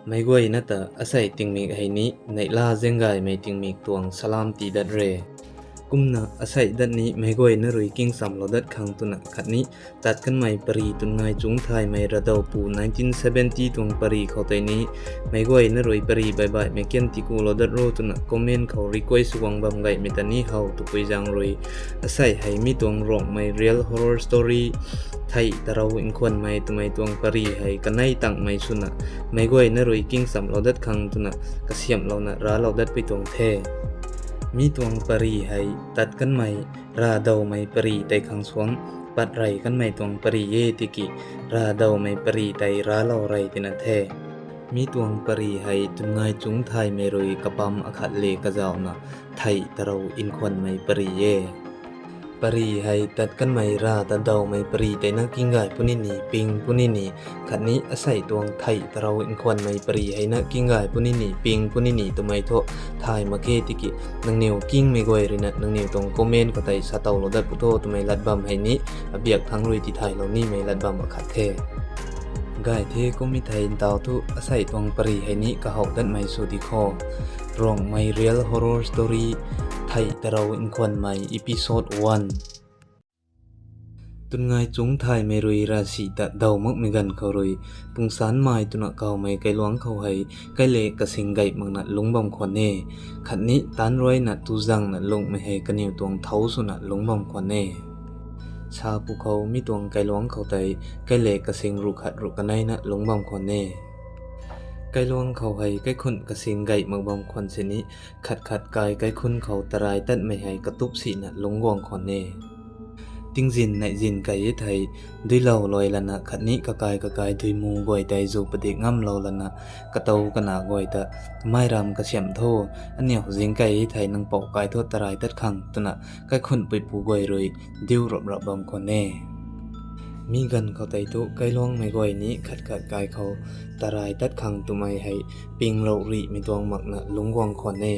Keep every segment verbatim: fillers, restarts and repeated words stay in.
Meic guayna ta asei tingmik hei ni neihla zaenggaymei tingmik tuang salam tii dat re. Kumna asei dat ni meic guayna rui kingchamlou dat khang twna khatni tat kanmei pary Twnngaichungc Thaymei Ravdawpu nineteen seventy tuang pary khou tei ni meic guayna rui pary baihbaihmei kan tikulou dat ro twna comment khou request guang bam gaymei ta ni how twpui zaeng rui asei hei mi tuang Ruangmei real horror story Theih Tarou Nkhwanmei twmei tuang pary hei kanei tangmei swna meic guayna rui kingchamlou dat khang twna kasiamhlouna raclou datpui tuang the. Mi tuang pary hei tat kanmei ravdawmei pary tei khang suang pat rey kanmei tuang pary e tiki ravdawmei pary tei raclou rey tina the. Mi tuang pary hei Twnngaichungc Thaymei rui kapam akhat le kazauhna Theih Tarou Nkhwanmei pary e. Pary hei tat kanmei rav ta dawmei pary tei na kinggay puni ni ping puni ni khatni asei tuang Theih Tarou Nkhwanmei pary hei na kinggay puni ni ping puni ni twmei thu thay mak khe tiki nangniw kingmei guay ruina nangniw tuang comment khou tei satowlou dat pu tho twmei lat bam hei ni abiak thangc rui tithaylou nimei lat bam akhat the. Gay the kummei thei ntaw thu asei tuang pary hei ni kahow datmei sw di kho. Ruangmei real horror story Theih Tarou Nkhwanmei episode one. Twnngaichungc Thaymei rui ravsic ta daw makmei ganv khou rui Pungsanmei twna kawmei kailuangc khou hei kaile kasing gay makna lungc bam khwan e. Khatni tanc ruina tuzangna lungmei hei kaniw tuang thouc swna lungc bam khwan e. Sa pu khou mi tuang kailuangc khou tei kaile kasing ruh khat ruh kaneina lungc bam khwan e. Kailuangc khou hei kaikhun kasing gay mak bam khwan sini khat khat kai kaikhun khou tarai tatmei hei katup sina lungc guang khwan e. Tingzin neihzin kai e thei, duilou luai lana khatni kakai kakai duimu guay tei zu padik ngamlou lana, katow kana guay ta, mei ram kasiamh tho, aniu zing kai e thei nang pou kai thu tarai tat khang twna kaikhunpuipu guay rui diu rap rap bam khwan e. Mi ganv khou tei thu kailuangmei guay ni khat khat kai khou tarai tat khang twmei hei pinglou rihmei tuang makna lungc guang khwan e.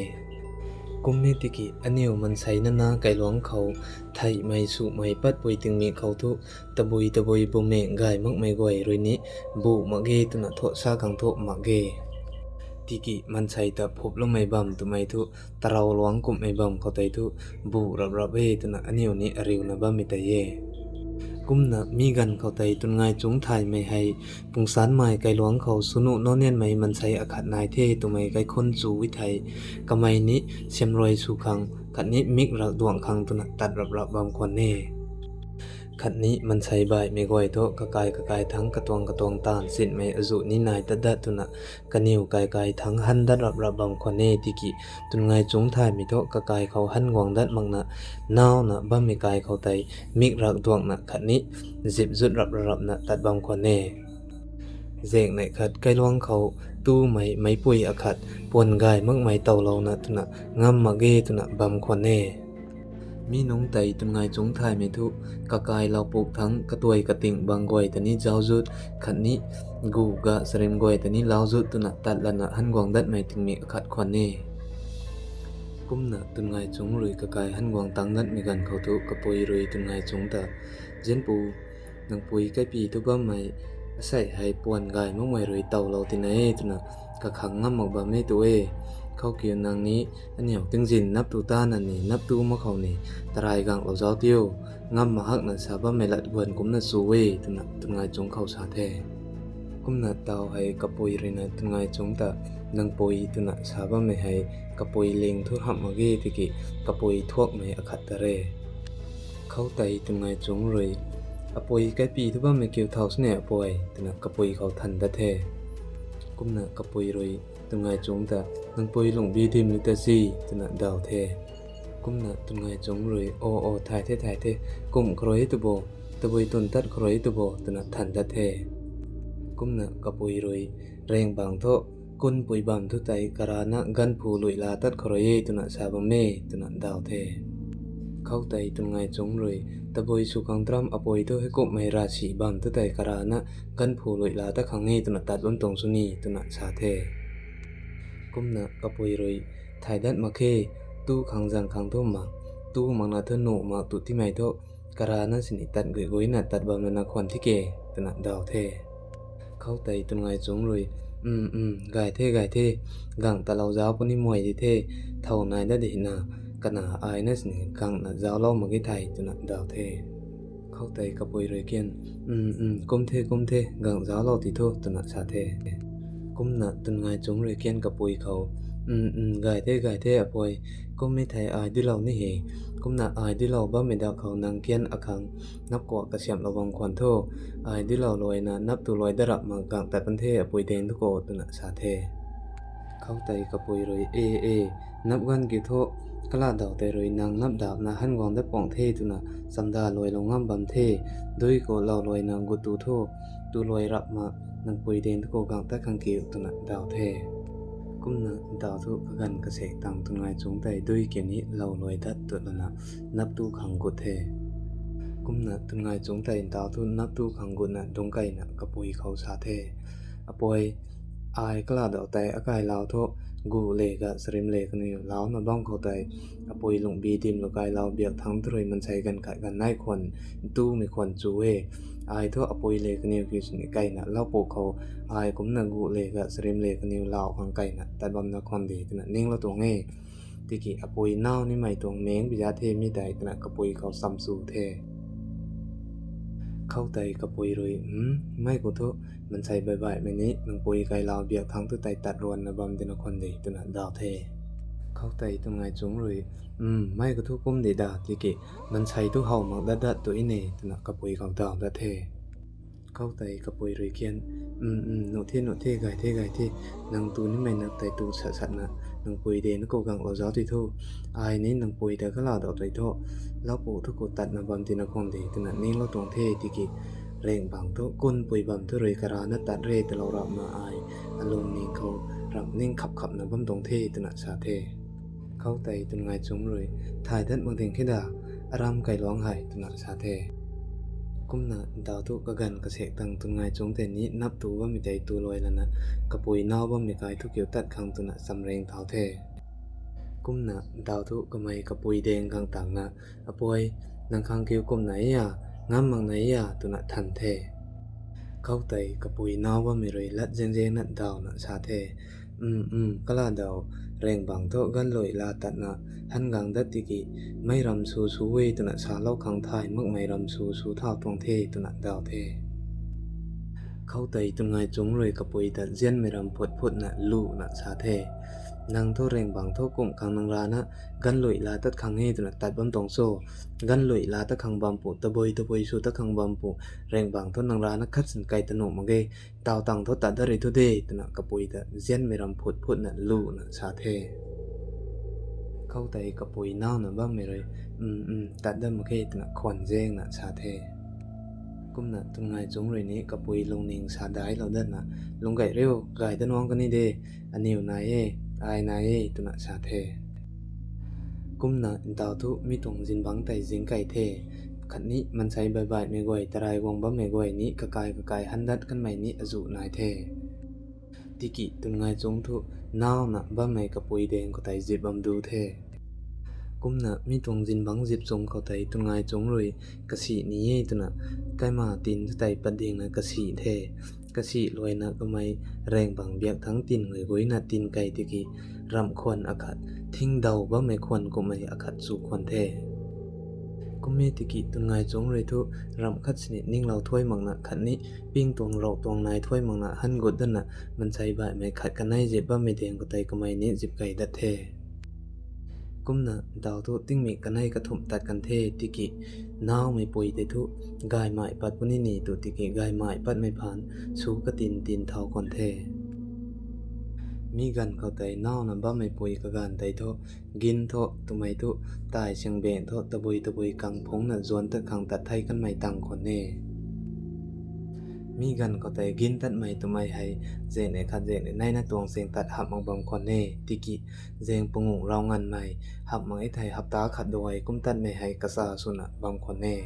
Kum e tiki aniw mansei nana kailuangc khou theihmei sumei patpui tingmik khou thu tabui tabui bumaeng gay makmei guay rui ni bu mak ge twna thu sa khang thu mak ge. Tiki mansei ta phuploumei bam twmei thu tarou luangc kumhmei bam khou tei thu bu rap rap e twna aniw ni ariuna bammei tei e. Kumna mi ganv khou tei Twnngaichungc Thaymei hei Pungsanmei kailuangc khou swnu naunianmei mansei akhat nai the twmei kaikhun chu e thei, kamei ni siamruai sw khang khatni mik rak duangh khang twna tat rap rap bam khwan e. Khatni mansei baihmei guay thu kakai kakai thangc katuang katuang taanv sinmei azuh ni nai tat dat twna kaniw kai kai thangc han dat rap rap bam khwan e tiki Twnngaichungc Thaymei thu kakai khou han guang dat makna nauna bammei kai khou tei mik rak duangna khatni zip zut rap rap rapna tat bam khwan e. Zaeng neih khat kailuangc khou tumei meicpui akhat puan gay makmei towlouna twna ngam mak ge twna bam khwan e. Mi nungc tei Twnngaichungc Thaymei thu kakai laupuk thangc katuai kating bang guay ta ni zauc zut khatni gu ga sarim guay ta ni lau zut twna tat lana han guang datmei tingmik akhat khwan e. Kumna Twnngaichungc rui kakai han guang tangc datmei ganv khou thu kapui rui Twnngaichungc ta, Zianpu, nang pui kaipy thu bammei asei hei puan gay makmei rui towlou tina e twna kakhang ngam mak bam e tu e. Khou kiu nang ni aniw tingzin nap tu tana ni nap tu mak khou ni tarai ganglou zauc tiu, ngam mak hakna sa bammei lat guan kumcna chu e twna Twnngaichungc khou sa the. Kumna taw hei kapui ruina Twnngaichungc ta, nang pui twna sa bammei hei kapui ling thu hamh mak ge tiki kapui thuakmei akhat ta re. Khoutei Twnngaichungc rui, apui kaipy thu bammei kiu thau sini apui twna kapui khou than dat the. Kumna kapui rui Twnngaichungc ta, nang pui lungbi dimni ta si twna daw the. Kumna Twnngaichungc rui, o o, thay the thay the, kum khou rui tu bo, tabui twn tat khou rui tu bo twna than dat the. Kumna kapui rui, reng bang thu, kunpui bam thu tei karana ganv phu luila tat khou rui e twna sa bam e twna daw the. Khoutei Twnngaichungc rui, tabui sw khang tram apui thu heikumhmei ravsic bam thu tei karana ganv phu luila tat khang e twna tat lun tuang sw ni twna sa the. Kumna kapui rui, thay dat mak khe, tu khang zang khang thu mak, tu makna thu nuh mak tu timei thu, karana sini tat gui guina tat bam lana khwan thi ke twna daw the. Khoutei Twnngai Chungc rui, Um, um, gay the, gay the, gangh talou zauc puni muay di the, thow nai dat di na, kana ai na sini gangna zauclou mak ge thei, twna daw the. Khoutei kapui rui kian, Um, um, kum the, kum the, gangh zauclou ti thu, twna sa the. Kumna Twnngai Chungc rui kian kapui khou, Um, um, gay the, gay the, apui, kummei thei ai dilou ni he. Kumna ai dilou bammei da khou nang kian akhang nap kuak kasiamhlou bam khwan thu, ai dilou luaina nap tu luai dat rap mak gangh tat pan the apui deng tu ko, twna sa the. Khoutei kapui rui, E, e, nap ganv kiu thu, kala daw tei rui nang nap dapna han guang dat puang the, twna chamda luailou ngam bam the, dui khou lou luaina gut tu thu, tu luai rap mak nang pui deng tu khou gangh tat khang kiu, twna daw the. Kumna daw thu kaganv kasek tang Twnngai Chungc tei dui kiu ni lou luai dat tw lana nap tu khang gut the. Kumna Twnngai Chungc tei daw thu nap tu khang gutna dungc keyna kapui khou sa the, Apui, ai kala daw tei akai lau thu, gu le ga sarim le kaniw launa bam khou tei, apui lungbi dimlou kailou biak thangc tu rui mansei ganv khat ganv nai khwan, ntumei khwan chu e. Ai thu apui le kaniw kiu sini keyna loupu khou, ai kumna gu le ga sarim le kaniw lau khang keyna tat bamna khwan de, twna ninglou tuang e. Tiki apui naw nimei tuang meng biza the mi tei, twna kapui khou cham chu the. Khoutei kapui rui, Um, mei khou thu, mansei baihbaihmei ni nang pui kailou biak thangc tu tei tat ruanna bam dina khwan de, twna daw the. Khoutei Twnngai Chungc rui, Um, mei khou thu kum di da, tiki mansei thu how mak dat dat tu ne, twna kapui khou daw dat the. Khoutei kapui rui kian, Um, um, nuh the, nuh the, gay the, gay the, nang tu nimei nak tei tu sat satna, nang pui deng tu khou ganglou zauc ti thu, ai ni nang pui ta kala daw tei thu, loupu thu khou tatna bam tina khwan de, twna ninglou tuang the. Tiki Rengbang thu kunpui bam thu rui karana tat re talou rap mak ai, alungning khou ramh ning khap khapna bam tuang the, twna sa the. Khoutei Twnngai Chungc rui, Thay dat mak ding khe da, aram kailuangc hei, twna sa the. Kumna daw thu kaganv kasek tang Twnngai Chungc tei ni nap tu bammei tei tu luai lana, kapui naw bammei kai thu kiu tat khang twna chamreng thau the. Kumna daw thu kamei kapui deng khang tangna, Apui, nang khang kiu kum nai a, ngam mak nai a, twna than the. Khoutei kapui naw bammei rui lat zengzengna dawna sa the, Um, um, kala daw, Rengbang thu ganvlui laa tatna han gang dat tiki, mei ram sw sw e twna salou khang thay makmei ram sw sw thau tuang the, twna daw the. Khoutei Twnngai Chungc rui kapui ta nzianmei ram phut phutna luna sa the, Nang thu Rengbang thu kum khang nang rana ganvlui laa tat khang e twna tat bam tuang cho? Ganvlui laa tat khang bam pu, tabui tabui sw tat khang bam pu, Rengbang thu nang rana khat sin kai ta nuh mak ge, taw tang thu tat dat rui thu de, twna kapui ta nzianmei ram phut phutna luna sa the. Khoutei kapui nawna bammei rui, Um, um, tat dat mak khe, twna khwan zengna sa the. Kumna Twnngai Chungc rui ni kapui lungning sa daiclou datna, Lungc gay riu, gay dat nuang kani de, aniw nai e, ai nai e, twna sa the. Kumna ntaw thu mi tuang zingbangc tei zing key the. Khatni mansei baihbaihmei guay, tarai guang bammei guay ni kakai kakai han dat kanmei ni azuh nai the. Tiki Twnngai Chungc thu nawna bammei kapui deng khou tei zip bam du the. Kumna mi tuang zingbangc zip chung khou tei Twnngai Chungc rui kasi ni e twna kaima tin thu tei pat dingna kasi the. Kasi luaina kamei Rengbang biak thangc tin gui guina tin key tiki, ramh khwan akhat, thingdow bammei khwan kummei akhat chu khwan the. Kum e tiki Twnngai Chungc rui thu ramh khat sini ninglou thuai makna khatni ping tuang rou tuang nai thuai makna han gut datna mansei baihmei khat kanei zip bammei deng khou tei kamei ni zip key dat the. Kumna ntaw thu tingmik kanei kathumh tat kan the tiki, nawmei pui tei thu gaymei pat puni ni tu tiki gaymei patmei phaan su katin tin thau khwan the. Mi ganv khou tei nawna bammei pui kaganv tei thu, gin thu twmei thu, tai singbeng thu tabui tabui kang phungcna zuanc tat khang tat thei kanmei tang khwan e. Mi ganv khou tei gin tatmei twmei hei, zeng e khat zeng e neina tuang zeng tat hap mak bam khwan e, tiki zeng panguh rav nganvmei, hap mak e thei hapta khat duai kum tatmei hei kacha swna bam khwan e.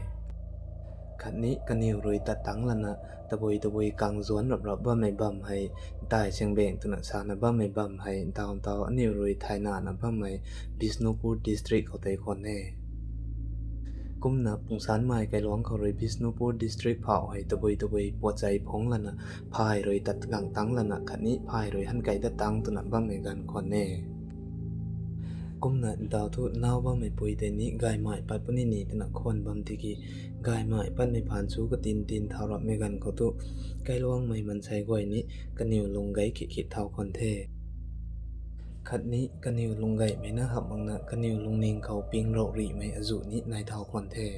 Khatni kaniw rui tat tangc lana, tabui tabui kang zuanc rap rap bammei bam hei, tai singbeng twna sana bammei bam hei, ntaw ntaw aniw rui thaynana bammei Bishnupur District khou tei khwan e. Kumna Pungsanmei kailuangc khou rui Bishnupur district phauh hei tabui tabui puatchei phungc lana, phay rui tat gang tangc lana khatni phay rui han kei dat tangc twna bammei ganv khwan e. Kumna ntaw thu naw bammei pui tei ni gaymei pat puni ni twna khwan bam tiki, gaymei patmei phaan chu katin tin thau rapmei ganv khou thu, kailuangmei maansei guay ni kaniw lung gei khit khit thau khwan the. Khatni kaniw lung geymei na hamh makna kaniw lungning khou ping rauh rihmei azuh ni nai thau khwan the.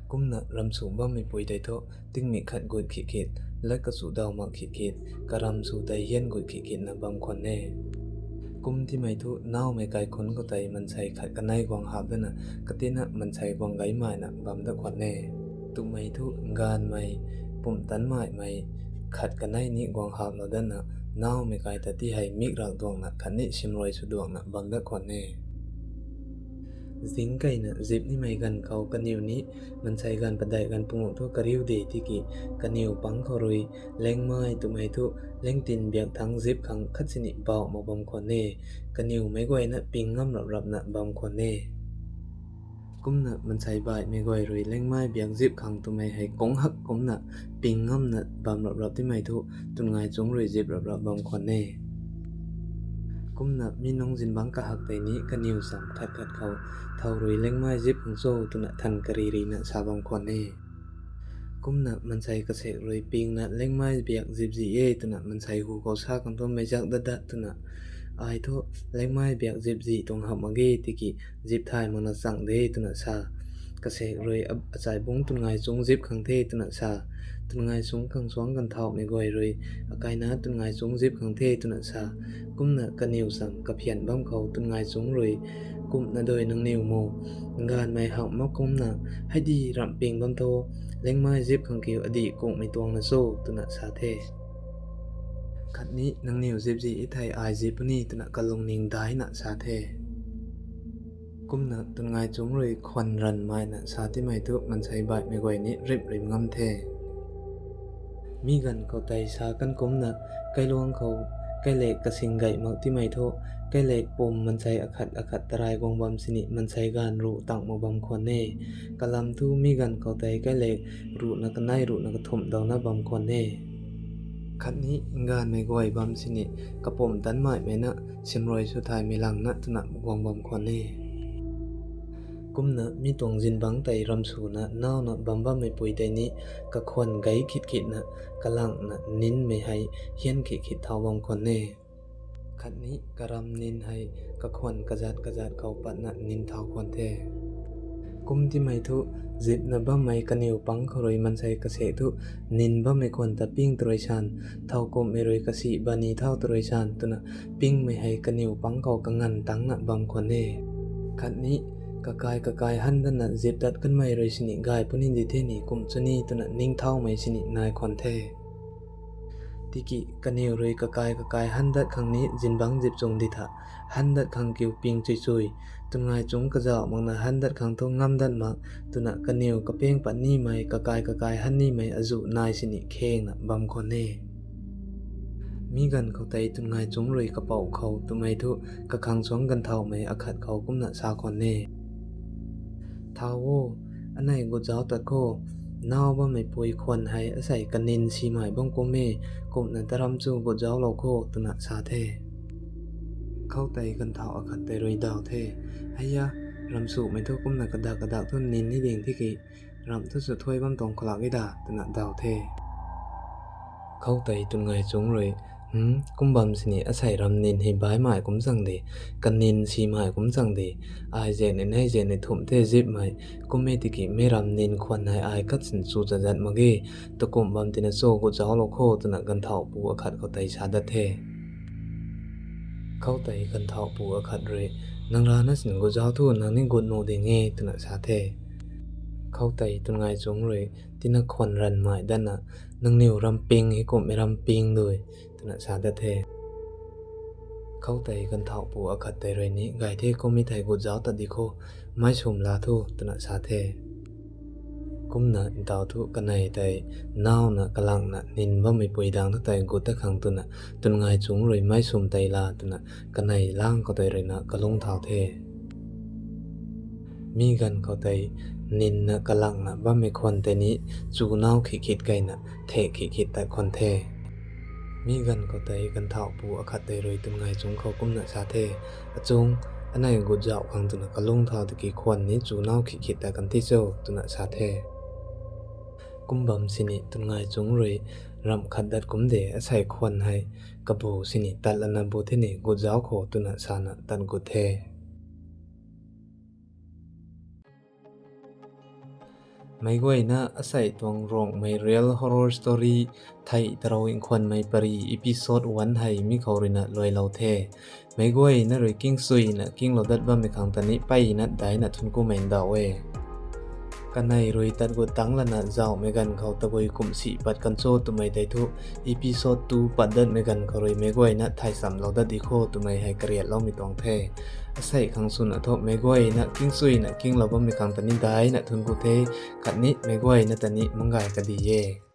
Kumna ramsw bammei pui tei thu, tingmik khat gut khit khit, lat kachu daw mak khit khit, karamsw tei hian gut khit khitna bam khwan e. Kum timei thu nawmei kaikhunc khou tei maansei khat kanei guang hap dana, katina maansei guang geimeina bam dat khwan e. Twmei thu gaanvmei, pumtan maimei, khat kanei ni guang haplou dana, nawmei kai ta ti hei mik rak duangna khatni simrui sw duangna bam dat khwan e. Zing keyna zip nimei ganv khou kaniw ni maansei ganv padeih ganv punguh thu kariu de tiki, kaniw pang khou rui lengmei twmei thu lengtin biak thangc zip khang khat sini bauh mak bam khwan e. Kaniw meic guayna ping ngam rap rapna bam khwan e. Kumna maansei baihmei guay rui lengmei biak zip khang twmei hei kung hak kumna ping ngamna bam rap rap timei thu, twngai chungc rui zip rap rap bam khwan e. Kumna mi nungc zingbangc kahak tei ni kaniw cham khat khat khou thow rui lengmei zip khang cho twna than kari rina sa bam khwan e. Kumna maansei kasek rui pingna lengmei biak zip zi e twna maansei hu khou sa khang thu meic zak dat dat twna, ai thu lengmei biak zip zi tuang hamh mak ge tiki, zip thay makna chang de twna sa. Kasek rui a- achai bungc twngai chungc zip khang the twna sa. Twngai chungc khang suangc ganv thauhmei guay rui akaina twngai chungc zip khang the twna sa. Kumna kaniw cham kaphian bam khou twngai chungc rui, kumna dui nangniw mo, gaanvmei hamh mak kumna, hei di ramh ping bam tho, lengmei zip khang kiu adih kungmei tuangna cho twna sa the. Khatni nangniw zip zi e thei ai zip puni twna kalungning daina sa the. Kumna twngai chungc rui khwan ranv maina sa timei thu maansei baihmei guay ni rip rim ngam the. Mi ganv khou tei sa kan kumcna, kailuangc khou kailek kasing gay mak timei thu, kailek pum maansei akhat akhat tarai guang bam sini maansei gaanv ruh tang mak bam khwan e. Kalam thu mi ganv khou tei kailek ruhna kanei ruhna kathumh dawna bam khwan e. Khatni gaanvmei guay bam sini kapumtan maimei na simrui sw thaymei langna twna guang bam khwan e. Kumna mi tuang zingbangc tei ramswna nawna bam bammei pui tei ni kakhwan gei khit khitna kalangna ninmei hei hian khit khit thau bam khwan e. Khatni karam nin hei kakhwan kazat kazat khou patna nin thau khwan the. Kum timei thu, zipna bammei kaniw pang khou rui maansei kasek thu, nin bammei khwan ta ping tw rui san, thau kumhmei rui kasi bani thau tw rui san twna pingmei hei kaniw pang khou kanganv tangcna bam khwan e. Khatni kakai kakai han datna zip tat kanmei rui sini gay puni di the ni kum chuni twna ningthaumei sini nai khwan the. Tiki kaniw rui kakai kakai han dat khang ni zingbangc zip chung di tha, han dat khang kiu ping chui chui, twngai chungc kazauh makna han dat khang thu ngam dat mak, twna kaniw kapeng pat nimei kakai kakai han nimei azuh nai sini khengna bam khwan e. Mi ganv khou tei twngai chungc rui kapouh khou twmei thu kakhang suangc ganvthauhmei akhat khou kumna sa khwan e. Thau o, anei gut zauc tat kho, naw bammei pui khwan hei asei kanin simei bam kum e, kumna taram chu gut zauclou kho twna sa the. Khoutei ganvthauh akhat tei rui daw the, hei a, ramsuhmei thu kumna kadak kadak thu nin ni ding tiki, ramh thu sw thuai bam tuang khou lak e da twna daw the. Khoutei twngai chungc rui, hm, kum bam sini asei ram nin hei baihmei kum chang de, kanin simei kum chang de, ai zek ni nei zek ni thumh the zipmei, kum e tiki mei ram nin khwan hei ai kat sin chu zat zat mak ge, takumh bam tina cho gut zauclou kho twna ganvthauhpu akhat khoutei sa dat the. Khoutei ganvthauhpu akhat rui, nang rana sin gut zauc thu nang ni gut nuh ding e twna sa the. Khoutei twngai chungc rui, tina khwan ranvmei datna, nangniw ramping hei kumhmei ramping dui, twna sa dat the. Khoutei ganvthauhpu akhat tei rui ni gay the, kum e thei gut zauc tat di kho, meicswm la thu twna sa the. Kumna ntaw thu kanei tei nawna kalangna nin bammei pui dang thu tei gut tat khang twna, twngai chungc rui meicswm tei la twna, kanei lang khoutei ruina kalungc thau the. Mi ganv khou tei ninna kalangna bammei khwan tei ni chunau khit khit keyna thek khit khit tat khwan the. Mi ganv khou tei ganvthauhpu akhat tei rui Twn Ngai Chungc khou kumna sa the, Achung, anei gutzauh khang twna kalung thau tiki khwan ni chunau khit khit tat kan thi cho, twna sa the. Kum bam sini Twn Ngai Chungc rui ramh khat dat kum de asei khwan hei kabu sini tat lana bu the ni gutzauh khou twna sana tat gut the. Meic guayna asei tuang Ruangmei Real Horror Story Thei Tarou Nkhwanmei Pary episode one hei mi khou ruina luailou the. Meic guayna rui kingsuina kinglou dat bammei khang ta ni mpeyna daina thuanc kumei ndauh e. Kanei rui tat gut tangc lana zauhmei ganv khou tabui kum si pat kan cho twmei tei thu episode two pat datmei ganv khou rui meic guayna thei chamlou dat di kho twmei hei kariatloumei tuang the. Asei khang swna thu meic guayna kingsuina kinglou bammei khang ta ni daina thuanc ku the, khatni meic guayna ta ni manggay kadi e.